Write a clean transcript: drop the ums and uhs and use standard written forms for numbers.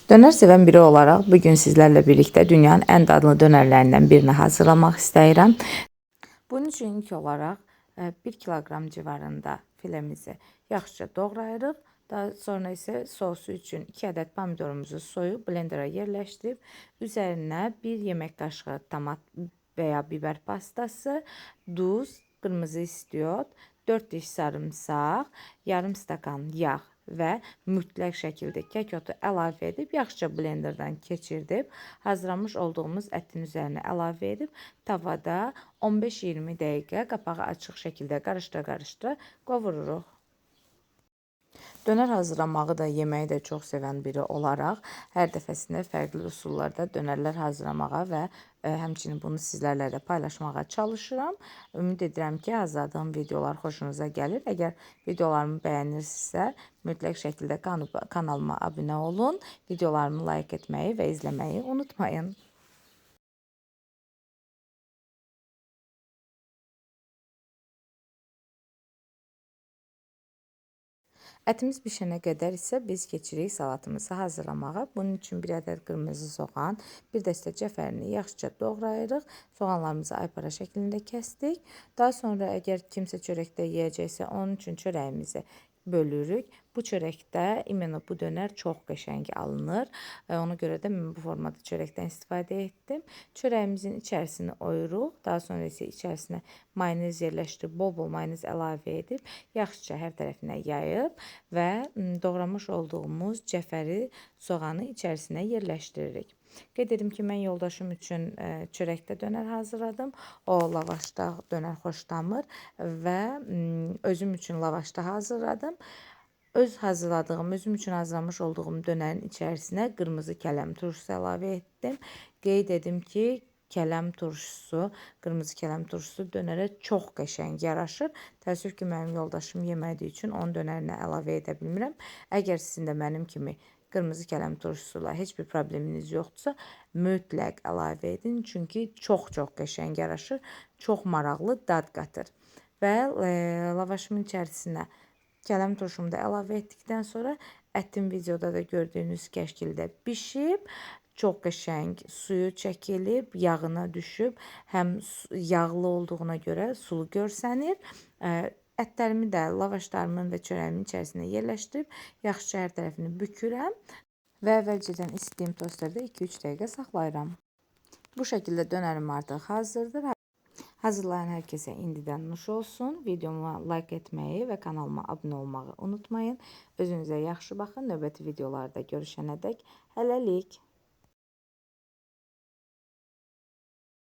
Döner sevən biri olaraq bugün sizlərlə birlikdə dünyanın ən dadlı dönerlərindən birini hazırlamaq istəyirəm. Bunun üçün ilk olaraq 1 kiloqram civarında filemizi yaxşıca doğrayırıq. Daha sonra isə sosu üçün 2 ədəd pomidorumuzu soyub blendera yerləşdirib, üzərinə 1 yemək qaşığı tomat və ya biber pastası, duz, qırmızı istiot, 4 diş sarımsaq, yarım stakan yağ və mütləq şəkildə kək otu əlavə edib yaxşıca blenderdan keçirdib, hazırlamış olduğumuz ətin üzərinə əlavə edib tavada 15-20 dəqiqə qapağı açıq şəkildə qarışdıra-qarışdıra qovururuq. Döner hazırlamağı da, yeməyi də çox sevən biri olaraq hər dəfəsində fərqli üsullarda dönerlər hazırlamağa və həmçinin bunu sizlərlə də paylaşmağa çalışıram. Ümid edirəm ki, hazırladığım videolar xoşunuza gəlir. Əgər videolarımı bəyənirsinizsə, mütləq şəkildə kanalıma abunə olun. Videolarımı like etməyi və izləməyi unutmayın. Ətimiz bişənə qədər isə biz keçirik salatımızı hazırlamağa. Bunun üçün bir ədəd qırmızı soğan, bir dəstə cəfərini yaxşıca doğrayırıq. Soğanlarımızı aypara şəklində kəsdik. Daha sonra əgər kimsə çörəkdə yeyəcəksə, onun üçün çörəyimizi bölürük. Bu çörəkdə imенно bu döner çox qəşəng alınır. Ona görə də mən bu formada çörəkdən istifadə etdim. Çörəyimizin içərisini oyuruq. Daha sonra isə içərisinə mayonez yerləşdirib, bol-bol mayonez əlavə edib, yaxşıca hər tərəfinə yayıb və doğramış olduğumuz cəfəri, soğanı içərisinə yerləşdiririk. Qeyd edim ki, mən yoldaşım üçün çörəkdə döner hazırladım. O lavaşda döner xoşlamır və özüm üçün lavaşda hazırladım. Öz hazırladığım, özüm üçün hazırlamış olduğum dönerin içərisinə qırmızı kələm turşusu əlavə etdim. Qeyd edim ki, kələm turşusu, qırmızı kələm turşusu dönerə çox qəşəng yaraşır. Təəssüf ki, mənim yoldaşım yemədiyi üçün onun dönərinə əlavə edə bilmirəm. Əgər sizin də mənim kimi qırmızı kələm turşusuyla heç bir probleminiz yoxdursa, mütləq əlavə edin. Çünki çox-çox qəşəng yaraşır, çox maraqlı dad qatır. Və lavaşımın içərisinə kələm turşumu da əlavə etdikdən sonra ətim videoda da gördüyünüz şəkildə bişib, çox qəşəng suyu çəkilib, yağına düşüb, həm yağlı olduğuna görə sulu görsənir. Ətlərimi də lavaşlarımın və çörəyimin içərisinə yerləşdirib, yaxşıca hər tərəfini bükürəm və əvvəlcədən isitdiyim tosterdə 2-3 dəqiqə saxlayıram. Bu şəkildə dönərim artıq hazırdır. Hazırlayan hər kəsə indidən nuş olsun. Videoma like etməyi və kanalıma abunə olmağı unutmayın. Özünüzə yaxşı baxın. Növbəti videolarda görüşənədək hələlik.